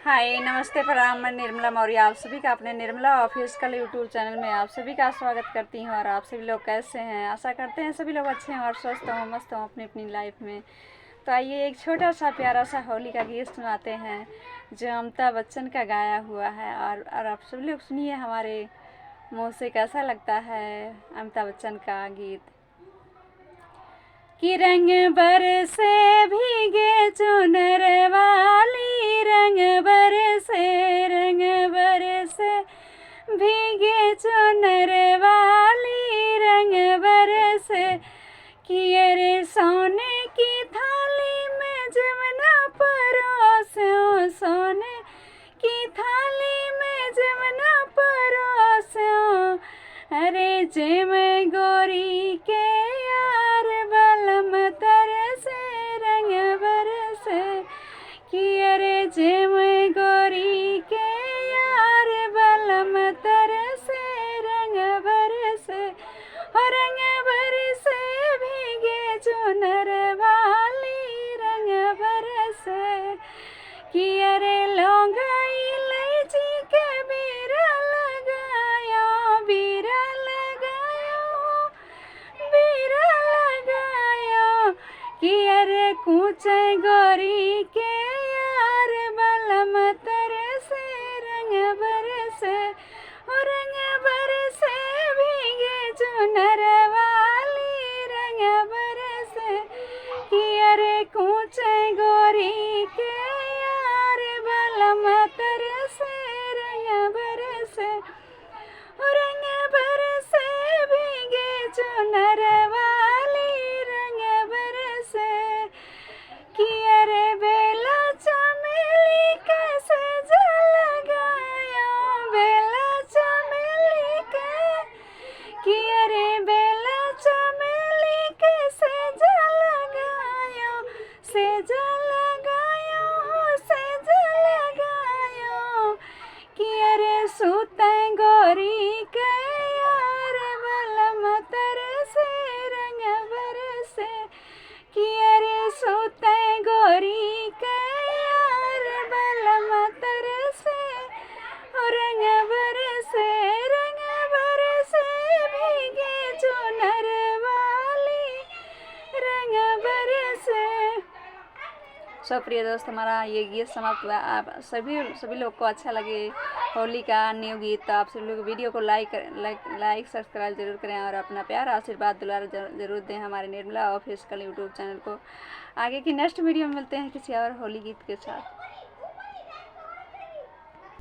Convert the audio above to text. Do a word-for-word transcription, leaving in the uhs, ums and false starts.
हाय, नमस्ते, प्रणाम। मैं निर्मला मौर्य, आप सभी का अपने निर्मला ऑफिशियल YouTube चैनल में आप सभी का स्वागत करती हूँ। और आप सभी लोग कैसे हैं? आशा करते हैं सभी लोग अच्छे हों और स्वस्थ हों, मस्त हों अपनी अपनी लाइफ में। तो आइए, एक छोटा सा प्यारा सा होली का गीत सुनाते हैं, जो अमिताभ बच्चन का गाया हुआ है। और, और आप सभी लोग सुनिए हमारे मुँह से कैसा लगता है अमिताभ बच्चन का गीत। कि रंग बरसे भीगे चुनर वाली, रंग बरसे, रंग बरसे भीगे चुनर वाली, रंग बरसे। कि अरे सोने की थाली में जमना परोस्यो, सोने की थाली में जमना परोस्यो। अरे जेम गोरी के यार बलम तरसे, रंग बरसे। कि अरे जेम गोरी के यार बलम तरसे, रंग बरसे। हो रंग बरसे भीगे चुनर वाली, रंग बरसे। कि अरे लौंगा इलायची के बीरा लगायो, बीरा लगायो, बीरा लगायो। कि अरे कूचे गोरी के यार बलम तरसे, रंग बरसे। हो रंग बरसे भीगे चुनर वाली, रंग बरसे। कि अरे कूचे गोरी के यार बलम तरसे, रंग बरसे। हो रंग बरसे भीगे चुनर वाली, रंग बरसे। कि अरे बेला चमेली के सेज लगायो, बेला चमेली के। कि अरे बेला चमेली के सेज लगायो, सेज लगायो, सेज लगायो। कि अरे सुते गोरी के यार बलम तरसे, रंग बरसे। कि अरे सुते गोरी के यार बलम तरसे, हो रंग बरसे, रंग बरसे भीगे चुनर वाली, रंग बरसे। सो प्रिय दोस्त, हमारा ये गीत समाप्त हुआ। आप सभी, सभी लोग को अच्छा लगे होली का न्यू गीत, तो आप सभी लोग वीडियो को लाइक कर, लाइक, लाइक, सब्सक्राइब जरूर करें और अपना प्यार, आशीर्वाद, दुलार जर-, जरूर दें हमारे निर्मला ऑफिशियल YouTube चैनल को। आगे की नेक्स्ट वीडियो में मिलते हैं किसी और होली गीत के साथ।